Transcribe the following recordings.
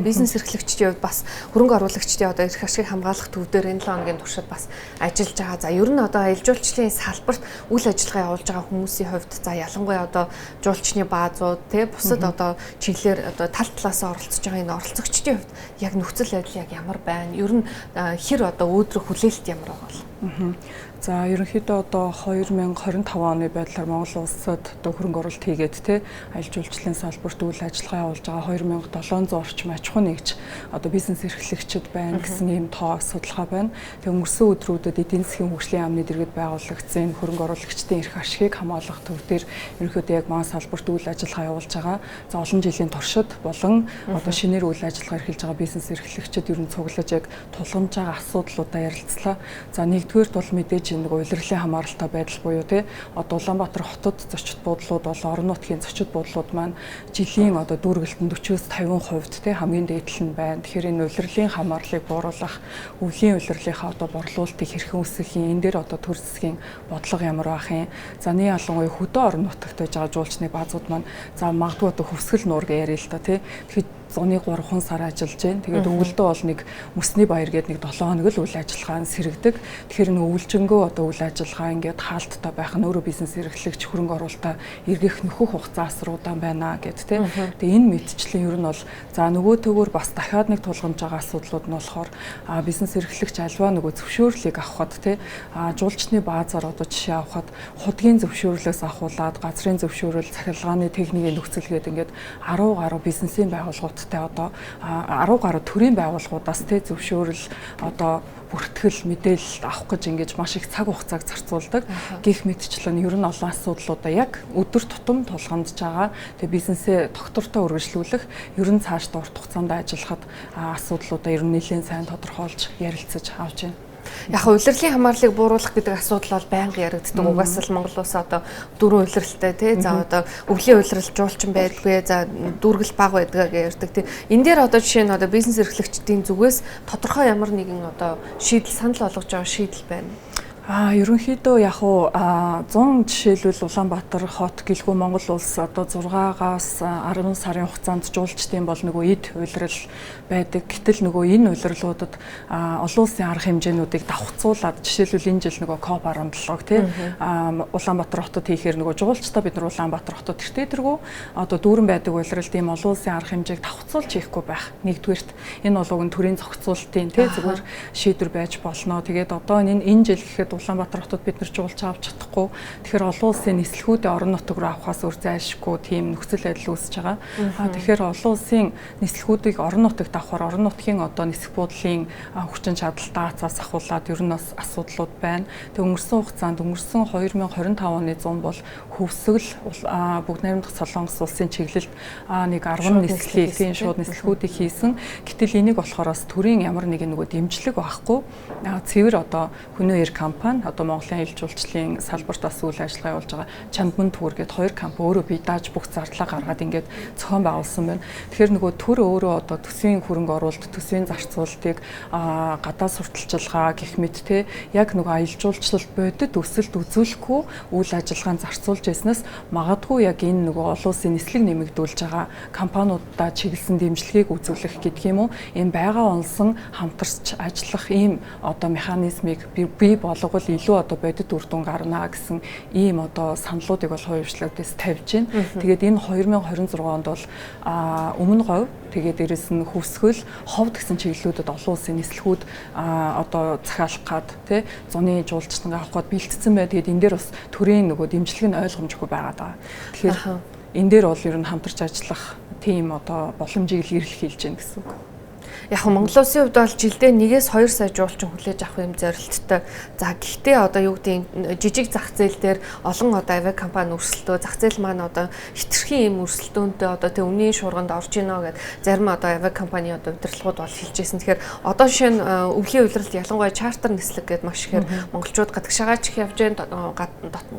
Бизнес эрхлэгчдийн хувьд бас хөрөнгө оруулагчдын одоо эрх ашгийг хамгаалах төв дээр энэ 7 хоногийн туршид бас ажиллаж байгаа. За ер нь одоо аялал жуулчлалын салбарт үйл ажиллагаа явуулж байгаа хүмүүсийн хувьд за ялангуяа одоо жуулчны баазууд тий бусад одоо чиглэлээр одоо тал талаасаа оролцож байгаа энэ оролцогчдын хувьд яг нөхцөл байдал яг ямар байна? Ер нь хэр одоо өөдрөг хүлээлт ямар байгаа вэ? За ерөнхийдөө одоо 2025 оны байдлаар Монгол улсад одоо хөрөнгө оруулалт хийгээд те аялал жуулчлалын салбарт үйл ажиллагаа явуулж байгаа 2700 орчим аж ахуй нэгж одоо бизнес эрхлэгчид байна гэсэн ийм тоо судалгаа байна. Тэгээ өнгөрсөн өдрүүдэд эдийн засгийн хөгжлийн яамны дэргэд байгуулагдсан энэ хөрөнгө оруулагчдын эрх ашигыг хамгаалах төв дээр ерөнхийдөө яг манай салбарт үйл ажиллагаа явуулж байгаа. За олон жилийн туршид болон одоо шинээр үйл ажиллагаа эрхэлж байгаа бизнес эрхлэгчид ер нь цуглаж яг тулгамж байгаа асуудлуудаа ярилцлаа. За нэгдүгээрт бол мэдээж нэг улирлын хамааралтай байдал буюу тий одоо Улаанбаатар хотод зочид буудлууд бол орон нутгийн зочид буудлууд маань жилийн одоо дүүргэлтэн 40-оос 50% тий хамгийн дээд тал нь байна. Тэгэхээр энэ улирлын хамаарлыг бууруулах, өвлийн улирлынхаа одоо борлуулалтыг хэрхэн өсгөх юм, энэ дээр одоо төр засгийн бодлого ямар байх юм. За нэг ялангуяа хөдөө орон нутагт байж байгаа жуулчны баазууд маань за магадгүй одоо хөвсгөл нуур гэж яриа л та тий. Тэгэхээр зуны 3 сар ажиллаж байна. Тэгээд өвөлдөө бол нэг мөсний баяр гээд нэг 7 хоног л үйл ажиллагаа нь сэргэдэг. Тэгэхээр нэг өвлжөнгөө одоо үйл ажиллагаа ингээд хаалттай байх нь өөрөө бизнес эрхлэгч хөрөнгө оруулалтаа эргэх нөхөх хугацаа асар удаан байна гэд тэ. Тэгээ энэ мэдчлэн ер нь бол за нөгөө төгөөр бас дахиад нэг тулгамж байгаа асуудлууд нь болохоор бизнес эрхлэгч альва нөгөө зөвшөөрлийг авахад тэ жуулчны баазаар одоо жишээ авахад худгийн зөвшөөрлөөс авахуулаад газрын зөвшөөрөл, цахилгааны техникийн нөхцөл гээд ингээд 10 гаруй бизнесийн байгууллагууд тай одоо 10 гаруй төрийн байгууллагуудаас тэ зөвшөөрөл одоо бүртгэл мэдээлэл авах гэж ингэж маш их цаг хугацааг зарцуулдаг. Гэх мэтчлэн ер нь олон асуудлуудаа яг өдөр тутам тулгамдж байгаа. Тэгээ бизнесээ тогтвортой үргэлжлүүлэх, ер нь цаашдаа урт хугацаанд ажиллахад асуудлуудаа ер нь нэлээд сайн тодорхойлж ярилцаж авч байна. Яг улирлын хамаарлыг бууруулах гэдэг асуудал бол байнга яригддаг. Угаасаа л Монгол улс одоо дөрвөн улиралтай тий. За одоо өвлийн улирал жуулчин байдгүй. За дүүргэл бага байдгаа гэж ярьдаг тий. Энэ дээр одоо жишээ нь одоо бизнес эрхлэгчдийн зүгээс тодорхой ямар нэгэн одоо шийдэл санал болгож байгаа шийдэл байна. Ерөнхийдөө яг уу 100 жишээлбэл Улаанбаатар хот гэлгүй Монгол улс одоо 6-аас 10 сарын хугацаанд жуулчдын бол нөгөө эд улирал байдаг. Гэтэл нөгөө энэ улирлуудад олон улсын арга хэмжээнүүдийг давхцуулаад жишээлбэл энэ жил нөгөө COP17-г тий Улаанбаатар хотод хийхээр нөгөө жуулчдаа бид нар Улаанбаатар хотод тэртээ тэргүй одоо дүүрэн байдаг улиралд ийм олон улсын арга хэмжээг давхцуулж хийхгүй байх. Нэгдүгээрт энэ бол уг нь төрийн зохицуултын тий зүгээр шийдвэр байж болно. Тэгээд одоо энэ жил гэхэд Улаанбаатар хотод бид нар жуулч авч чадахгүй. Тэгэхээр олон улсын нислэгүүдээ орон нутаг руу авахаас өөр зайлшгүй тийм нөхцөл байдал үүсэж байгаа. Тэгэхээр олон улсын нислэгүүдийг орон нутагт авахаар орон нутгийн одоо нисэх буудлын хүчин чадал даацаас ахуулаад ер нь бас асуудлууд байна. Тэг өнгөрсөн хугацаанд өнгөрсөн 2025 оны 100 бол хөвсгөл бүгд найрамдах Солонгос улсын чиглэлд нэг 10 нислэгийг тийм шууд нислэгүүдийг хийсэн. Гэтэл энийг болохоор бас төрийн ямар нэгэн нөгөө дэмжлэг байхгүй. Цэвэр одоо хөнөө air компани одоо Монголын аялал жуулчлалын салбарт бас үйл ажиллагаа явуулж байгаа Чандман түр гээд хоёр компани өөрөө бие дааж бүх зардлаа гаргаад ингээд зохион байгуулсан байна. Тэгэхээр нөгөө төр өөрөө одоо төсвийн хөрөнгө оруулалт, төсвийн зарцуулалтыг гадаад сурталчилгаа гэх мэт те яг нөгөө аялал жуулчлалт бодит өсөлт үзүүлэхгүй үйл ажиллагаанд зарцуулж байснаас магадгүй яг энэ нөгөө олон улсын нислэг нэмэгдүүлж байгаа компаниудаа чиглэсэн дэмжлэгийг үзүүлэх гэдэг юм уу, энэ байгаа онсон хамтарч ажиллах ийм одоо механизмыг бий болгол илүү одоо бодит үр дүн гарна гэсэн ийм одоо саналуудыг бол хувийн хвшлүүдээс тавьж байна. Тэгээд энэ 2026 онд бол өмнө говь, тэгээд дээрэс нь хөвсгөл, ховд гэсэн чиглэлүүдэд олон улсын нислэгүүд одоо захиалах гад тий зуны жуулчдангаа авах гад бэлтгэсэн бай. Тэгээд энэ дээр бас төрийн нөгөө дэмжлэг нь ойлгомжгүй байгаа даа. Тэгэхээр энэ дээр бол ер нь хамтарч ажиллах тийм одоо боломжийг л эрэлхийлж байна гэсэн үг. Яг Монгол улсын хувьд бол жилдээ 1-2 сая жуулчин хүлээж авах юм зорилттой. За гэхдээ одоо юу гэдгийг жижиг зах зээл дээр олон одоо авиа компани өрсөлдөө, зах зээл маань одоо хитрхи юм өрсөлдөөнтэй одоо тэг үнийн шуурганд орж ийнө гэд зарим одоо авиа компани одоо удирдлагууд бол хэлж байсан. Тэгэхээр одоо жишээ нь өвлийн улиралд ялангуяа чартер нислэг гэд маш ихээр монголчууд гадагшаагаа ч их явж байна,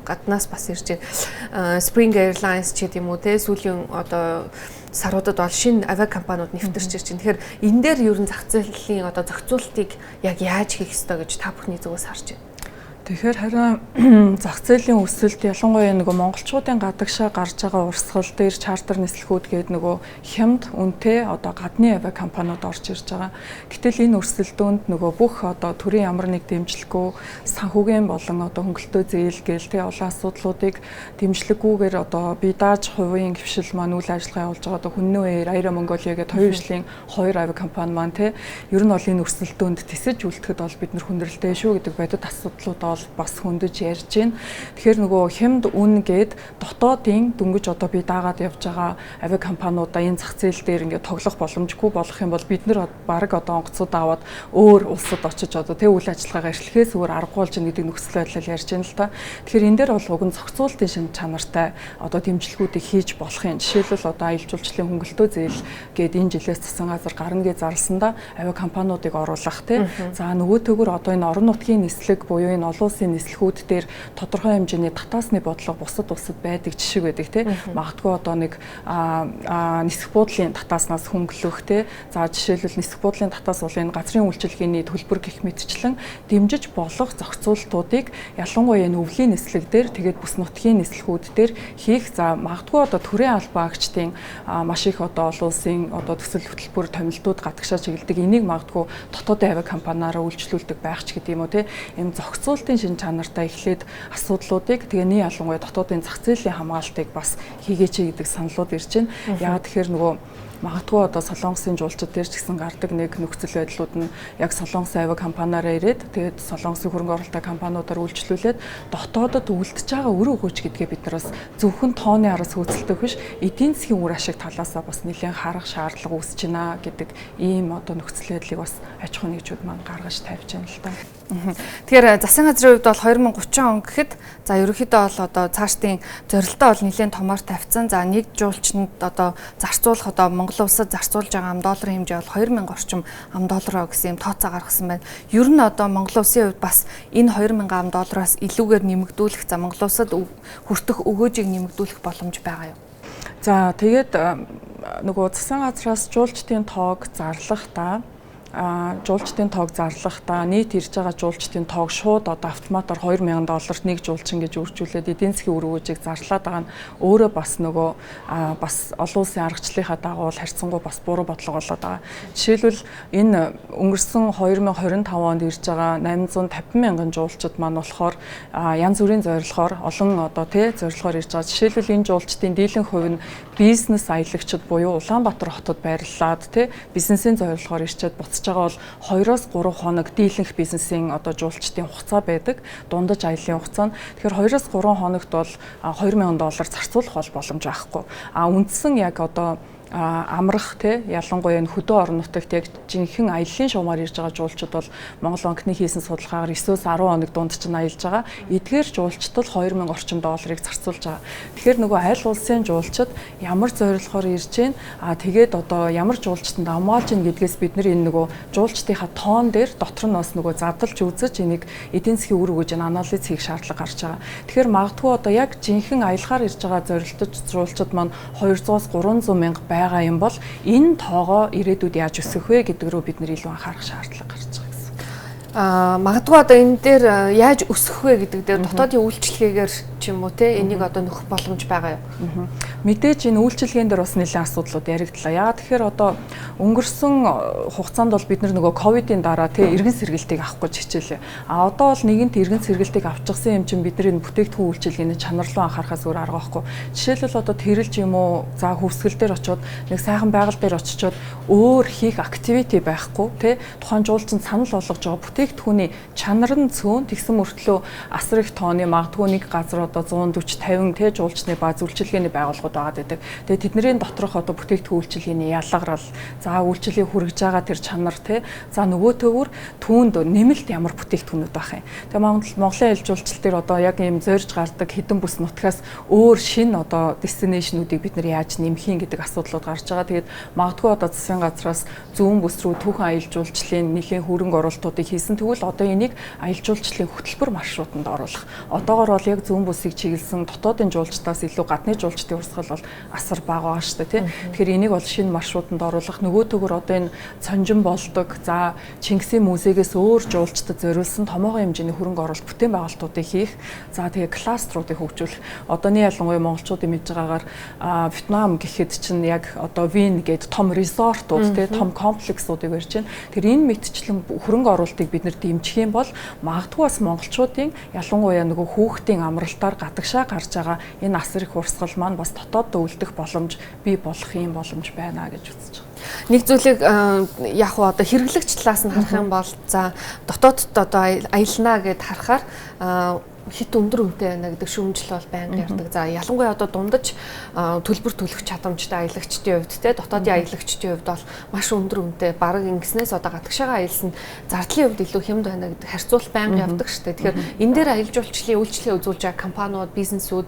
гаднаас бас ирж байна. Spring Airlines ч гэдэм үү те сүүлийн одоо саруудад бол шинэ авиа компаниуд нэвтэрч ирж байна. Тэгэхээр энэ дээр ер нь зах зээлийн одоо зохицуултыг яг яаж хийх ёстой гэж та бүхний зүгээс харж байна? Тэгэхээр харин зах зээлийн өсөлт, ялангуяа нөгөө монголчуудын гадагшаа гарч байгаа урсгал дээр чартер нислэгүүд гээд нөгөө хямд үнэтэй одоо гадны авиа компаниуд орж ирж байгаа. Гэтэл энэ өрсөлдөөнд нөгөө бүх одоо төрийн ямар нэг дэмжлэггүй, санхүүгийн болон одоо хөнгөлтөө зээл гээл тэ олон асуудлуудыг дэмжлэггүйгээр одоо бие дааж хувийн хвшил маань үйл ажиллагаа явуулж байгаа одоо Хүннү Air, Air Mongolia гэдэг хоёр ижлийн хоёр авиа компани маань тэ ер нь бол энэ өрсөлдөөнд тисэж үлдэхэд бол бид нар хүндрэлтэй шүү гэдэг бодит асуудлууд бол бас хөндөж ярьж байна. Тэгэхээр нөгөө хямд үн гээд дотоодын дөнгөж одоо би даагаад явж байгаа авиа компаниудаа энэ зах зээл дээр ингээд тоглох боломжгүй болох юм бол бид нар бараг одоо онгоцууд аваад өөр улсад очиж одоо тэг үйл ажиллагаагаа эрхлэхээс өөр аргагүй болж байна гэдэг нөхцөл байдлаар ярьж байна л та. Тэгэхээр энэ дээр бол уг нь зохицуултын шин чанартай одоо дэмжлэгүүдийг хийж болох юм. Жишээлбэл, одоо аялал жуулчлалын хөнгөлтөө зээл гээд энэ жилээс засгийн газар гарна гэж зарласандаа авиа компаниудыг оруулах тий. За, нөгөөтэйгүр одоо энэ орон нутгийн нислэг буюу энэ олон улсын нислэгүүд дээр тодорхой хэмжээний татаасны бодлого бусад улсад байдаг жишээ байдаг тий. Магадгүй одоо нэг нисэх буудлын татааснаас хөнгөлөх тий. За, жишээлбэл, нисэх буудлын татаас бол энэ газрын үйлчилгээний төлбөр гэх мэтчлэн дэмжиж болох зохицуултуудыг ялангуяа энэ өвлийн нислэг дээр, тэгээд бүс нутгийн нислэгүүд дээр хийх. За, магадгүй одоо төрийн албан агчдын маш их одоо олон улсын одоо төсөл хөтөлбөр томилтууд гадагшаа чиглэдэг. Энийг магадгүй дотоодын авиа компаниараа үйлчлүүлдэг байх ч гэдэг юм уу тий. Ийм зохицуултын шин чанартай эхлээд асуудлуудыг, тэгээ нэг ялангуяа дотоодын зах зээлийн хамгаалтыг бас хийгээч гэдэг саналууд ирж байна. Яагаад тэгэхээр нөгөө магадгүй одоо Солонгосын жуулчид дээр ч гэсэн гардаг нэг нөхцөл байдлууд нь яг Солонгосын авиа компаниараа ирээд, тэгээд Солонгосын хөрөнгө оруулалттай компаниудаар үйлчлүүлээд дотоодод үлдэж байгаа үр өгөөж гэдгээ бид нар бас зөвхөн тооны араас хөөцөлдөх биш, эдийн засгийн үр ашиг талаасаа бас нэлээд харах шаардлага үүсэж байна гэдэг ийм одоо нөхцөл байдлыг бас аж ахуйн нэгжүүд маань гаргаж тавьж байна л да. Тэгэхээр засгийн газрын хувьд бол 2030 он гэхэд, за, ерөнхийдөө бол одоо цаашдын зорилтоо бол нэлээд томоор тавьсан. За, нэг жуулчинд одоо зарцуулах, одоо Монгол улсад зарцуулж байгаа ам долларын хэмжээ бол 2000 орчим ам доллароо гэсэн юм тооцоо гаргасан байна. Ер нь одоо Монгол улсын хувьд бас энэ 2000 ам доллароос илүүгээр нэмэгдүүлэх, за, Монгол улсад хүртэх өгөөжийг нэмэгдүүлэх боломж байгаа юу? За, тэгээд нөгөө засгийн газраас жуулчдын тоог зарлахдаа нийт ирж байгаа жуулчдын тоог шууд одоо автоматар 2000 долларт нэг жуулчин гэж үржүүлээд эдийн засгийн үр өгөөжийг зарлаад байгаа нь өөрөө бас нөгөө бас олон улсын аргачлалынхаа дагуу харьцангуй бас буруу бодлого болоод байгаа. Жишээлбэл, энэ өнгөрсөн 2025 онд ирж байгаа 850 мянган жуулчид маань болохоор янз бүрийн зорилгоор, олон одоо тий зорилгоор ирж байгаа. Жишээлбэл, энэ жуулчдын дийлэн хувь нь бизнес аялагчид буюу Улаанбаатар хотод байрлаад тий бизнесийн зорилгоор ирчээд буцаж байгаа бол 2-оос 3 хоног дийлэнх бизнесийн одоо жуулчдын хугацаа байдаг. Дундаж аяллаа хугацаа нь. Тэгэхээр 2-оос 3 хоногт бол 2000 доллар зарцуулах бол боломж байхгүй. А үндсэн яг одоо амрах те, ялангуяа энэ хөдөө орон нутагт яг жинхэнэ аяллаа шуумаар ирж байгаа жуулчид бол Монгол банкны хийсэн судалгаагаар 9-өөс 10 хоног дунд чинь аялж байгаа. Эдгээр жуулчид бол 2000 орчим долларыг зарцуулж байгаа. Тэгэхээр нөгөө аль улсын жуулчид ямар зорилгоор ирж байна, тэгээд одоо ямар жуулчданд амгаалж байна гэдгээс бид нар энэ нөгөө жуулчдынхаа тоон дээр дотор нь бас нөгөө задалж үзэж энийг эдийн засгийн үр өгөөж анализ хийх шаардлага гарч байгаа. Тэгэхээр магадгүй одоо яг жинхэнэ аялахаар ирж байгаа зорилттой жуулчид маань 200-аас 300 мянга байгаа юм бол энэ тоогоо ирээдүйд яаж өсгөх вэ гэдэг рүү бид нар илүү анхаарах шаардлага гарч байгаа гэсэн. Магадгүй одоо энэ дээр яаж өсгөх вэ гэдэг дээр дотоодын үйлчилгээгээр ч юм уу те энийг одоо нөхөх боломж байгаа юу? Мэдээж энэ үйлчилгээн дээр бас нэлээд асуудлууд яригдлаа. Яагаад тэгэхээр одоо өнгөрсөн хугацаанд бол бид нар нөгөө ковидын дараа те эргэн сэргэлтийг авах гэж хичээлээ. А одоо бол нэгэнт эргэн сэргэлтийг авчихсан юм чинь бид нар энэ бүтээгдэхүүн үйлчилгээний чанар руу анхаарахаас өөр арга байхгүй. Жишээлбэл, одоо тэрэлж юм уу, за, хөвсгөл дээр очиод, нэг сайхан байгаль дээр очичоод өөр хийх activity байхгүй те, тухайн жуулчин санал болгож байгаа бүтээгдэхүүний чанар нь цөөн, тэгсэн мөртлөө асар их тооны, магадгүй нэг газар одоо 140 50 те жуулчны бааз үйлчилгээний байгууллагууд байгаад байдаг. Тэгээ тэдний доторх одоо бүтээгдэхүүн үйлчилгээний ялгарал, за, үйлчилгээ хүргэж байгаа тэр чанар те, за, нөгөөтэйгүр түүнд нэмэлт ямар бүтээгдэхүүнүүд байх юм. Тэгээ Монголын аялал жуулчлал дээр одоо яг ийм зорж гардаг хэдэн бүс нутгаас өөр шинэ одоо destination үүдийг бид нар яаж нэмэх юм гэдэг асуудлууд гарч байгаа. Тэгээд магадгүй одоо засгийн газраас зүүн бүс рүү түүхэн аялал жуулчлалын нэлээн хөрөнгө оруулалтуудыг хийсэн. Тэгвэл одоо энийг аялал жуулчлалын хөтөлбөр маршрутанд оруулах. Одоогор бол яг зүүн бүсийг чиглэсэн дотоодын жуулчдаас илүү гадны жуулчдын урсгал урсгал бол асар бага байгаа шүү дээ, тий. Тэгэхээр энийг бол шинэ маршрутанд оруулах, нөгөөтэйгөр одоо энэ цонжин болдог, за Чингисийн музейгээс өөр жуулчдад зориулсан томоогын хэмжээний хөрөнгө оруулалт бүтээн байгуулалтуудыг хийх, за тэгээ кластеруудыг хөгжүүлэх. Одооны ялангуяа монголчуудын мэдж байгаагаар Вьетнам гэхэд чинь яг одоо Вин гээд том resort ууд, тий, том комплексуудыг барьж байна. Тэр энэ мэтчлэн хөрөнгө оруулалтыг бид нэр дэмжих юм бол магадгүй бас монголчуудын, ялангуяа нөгөө хүүхдийн амралтаар гадагшаа гарч байгаа энэ асар их урсгал маань бас дотооддоо үлдэх боломж бий болох юм боломж байна гэж үзэж байгаа. Нэг зүйлийг яг уу одоо хэрэглэгч талаас нь харах юм бол, за, дотоодд одоо аялнаа гэд харахаар хэт өндөр үнэтэй байна гэдэг шүүмжил бол байнга ярьдаг. За, ялангуяа одоо дундаж төлбөр төлөх чадамжтай аялагчдын хувьд, те, дотоодын аялагчдын хувьд бол маш өндөр үнэтэй, бараг ингэснээс одоо гадагшаага аялсан зардлын хувьд илүү хямд байна гэдэг харьцуулалт байнга явдаг шүү дээ. Тэгэхээр энэ дээр аялал жуулчлалын үйлчилгээ үзүүлж байгаа компаниуд, бизнесүүд,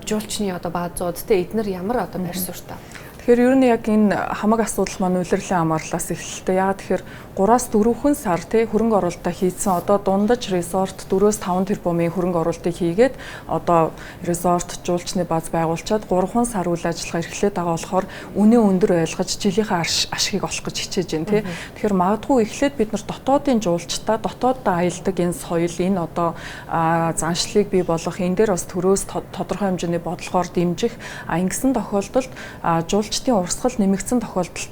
жуулчны одоо баазууд, те, эднэр ямар одоо байр суурьтай? Тэгэхээр ер нь яг энэ хамаг асуудал маань улирлын амарлаас эхэллээ. Яагаад тэгэхээр 3-аас 4 сар, тий, хөрөнгө оруулалтаа хийцэн, одоо дундаж resort 4-5 тэрбумын хөрөнгө оруулалтыг хийгээд одоо resort, жуулчны бааз байгуулчаад 3 сар үйл ажиллагаа эрхлээд байгаа болохоор үнэ өндөр байлгаж жилийнхээ ашигыг олох гэж хичээж байна, тий. Тэгэхээр магадгүй эхлээд бид нар дотоодын жуулчдаа дотооддоо аялдаг энэ соёл, энэ одоо заншлыг бий болгох, энэ дээр бас төрөөс тодорхой хэмжээний бодлогоор дэмжих, а ингэсэн тохиолдолд жуулчдын урсгал нэмэгдсэн тохиолдолд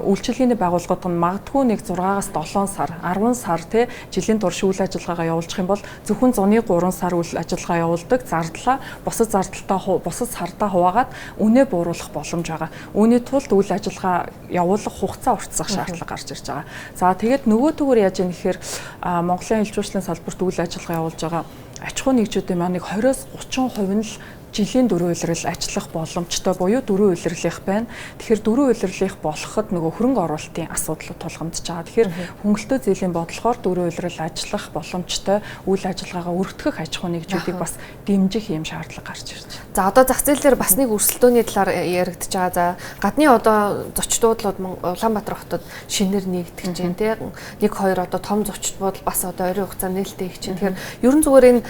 үйлчилгээний байгууллагууд нь магадгүй нэг 6-аас 7 сар, 10 сар, тий, жилийн турш үйл ажиллагаагаа явуулчих юм бол зөвхөн зуны 3 сар үйл ажиллагаа явуулдаг зардлаа бусад зардалтай, бусад сардаа хуваагаад үнэ бууруулах боломж байгаа. Үүний тулд үйл ажиллагаа явуулах хугацаа уртсах шаардлага гарч ирж байгаа. За, тэгээд нөгөөтэйгөр яаж юм гэхээр Монголын аялал жуулчлалын салбарт үйл ажиллагаа явуулж байгаа аж ахуйн нэгжүүдийн маань нэг 20-оос 30% нь л жилийн дөрвөн улирал ажиллах боломжтой буюу дөрвөн улирлынх байна. Тэгэхээр дөрвөн улирлынх болоход нөгөө хөрөнгө оруулалтын асуудлууд тулгамдж байгаа. Тэгэхээр хөнгөлтөө зээлийн бодлогоор дөрвөн улирал ажиллах боломжтой үйл ажиллагаагаа өргөтгөх аж ахуйн нэгжүүдийг бас дэмжих юм шаардлага гарч ирж байна. За, одоо зах зээл дээр бас нэг өрсөлдөөний талаар яригдж байгаа. За, гадны одоо зочид буудлууд Улаанбаатар хотод шинээр нэгтгэж байна, тийм. Нэг хоёр одоо том зочид буудал бас одоо ойрын хугацаанд нээлттэй их чинь. Тэгэхээр ерөн зүгээр энэ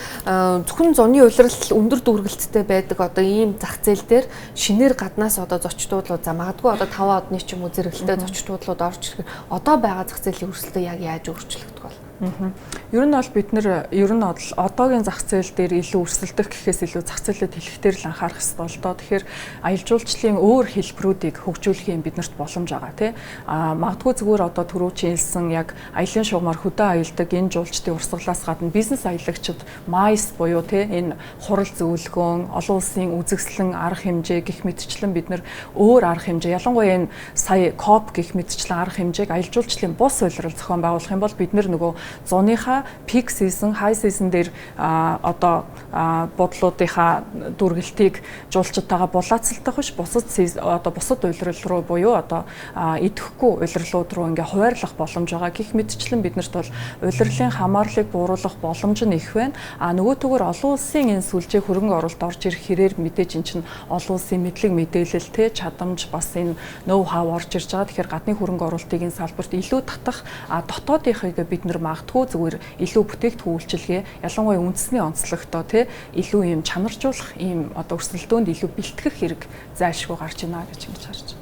зөвхөн зуны улирал өндөр дүүргэлттэй байдаг одоо ийм зах зээл дээр шинээр гаднаас одоо зочид буудлууд, за, магадгүй одоо 5 одны ч юм уу зэрэгэлтэй зочид буудлууд орж ирэхээр одоо байгаа зах зээлийн өрсөлдөө яг яаж өөрчлөгдөх вэ? Ер нь бол бид нэр ер нь одоогийн зах зээл дээр илүү өрсөлдөх гэхээс илүү зах зээлээ тэлэх дээр л анхаарах хэрэгтэй л доо. Тэгэхээр аялал жуулчлалын өөр хэлбэрүүдийг хөгжүүлэх юм биднэрт боломж байгаа, тий. А магадгүй зүгээр одоо түрүү чи хэлсэн яг аялын шугамар хөдөө аялдаг энэ жуулчдын урсгалаас гадна бизнес аялагчид MICE буюу, тий, энэ хурал зөвлөгөөн, олон улсын үзэсгэлэн арга хэмжээ гэх мэтчлэн бид нэр өөр арга хэмжээ, ялангуяа энэ сая COP гэх мэтчлэн арга хэмжээг аялал жуулчлалын бус улирал зохион байгуулах юм бол бид нэр нөгөө зуныхаа peak season, high season дээр одоо буудлуудынхаа дүүргэлтийг жуулчдтайгаа булаацалдах биш, бусад одоо бусад улирал руу буюу одоо идэхгүй улирлууд руу ингээ хуваарлах боломж байгаа. Гэх мэтчлэн биднэрт бол улирлын хамаарлыг бууруулах боломж нь их байна. А нөгөөтэйгөр олон улсын энэ сүлжээ хөрөнгө оруулалт орж ирэх хэрээр мэдээж эн чинь олон улсын мэдлэг, мэдээлэл, те, чадамж, бас энэ ноу хав орж ирж байгаа. Тэгэхээр гадны хөрөнгө оруулалтыг энэ салбарт илүү татах, а дотоодынхыг бид нар магадгүй зүгээр илүү бүтээгдэхүүн үйлчилгээ, ялангуяа үндэсний онцлогтой, те, илүү юм чанаржуулах ийм одоо өрсөлдөөнд илүү бэлтгэх хэрэг зайлшгүй гарч байна гэж ингэж харж байна.